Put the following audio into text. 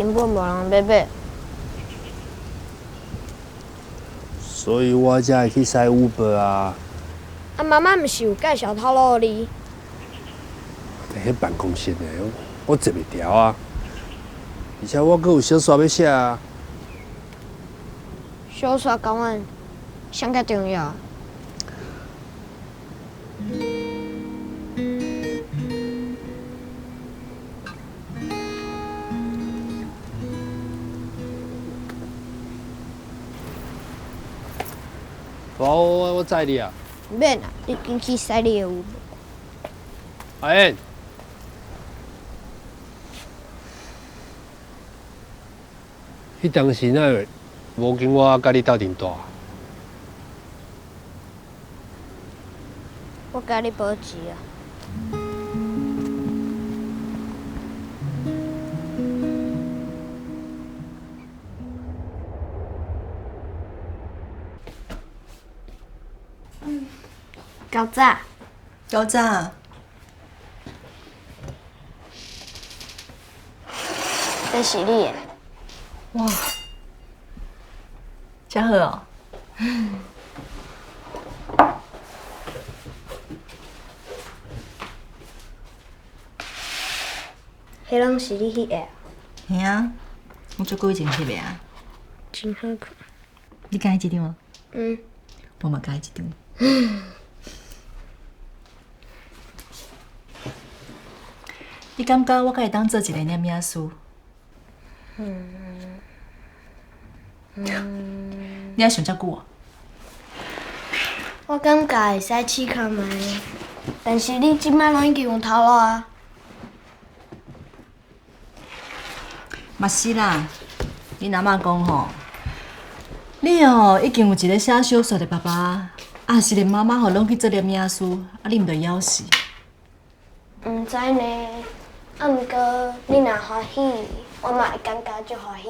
根本無人欲買。所以我才會去駛 Uber 啊。啊，媽媽毋是有介紹頭路予你？彼辦公室的，我坐袂牢啊。而且我閣有小說欲寫啊。小說佮阮啥較重要？我載你啊。免啦，你緊去駛你的 Uber。阿燕，彼當時哪會無經我佮你鬥陣蹛？我共你保證啊。較早。較早。這是你的。哇，遮好哦。彼攏是你翕的？嘿啊，我足久以前翕的啊。真好看。你佮意這張無？嗯。我嘛佮意這張。你感覺我敢會當做一个攝影師？嗯。你猶想遮久哦？我感覺會使試看覓，但是你這擺攏已經有頭路啊。嘛是啦，恁阿嬤講吼，你哦已經有一个寫小說的爸爸，啊是連媽媽吼攏去做攝影師，啊你毋著枵死？毋知呢，啊毋過你若歡喜，我嘛會感覺足歡喜。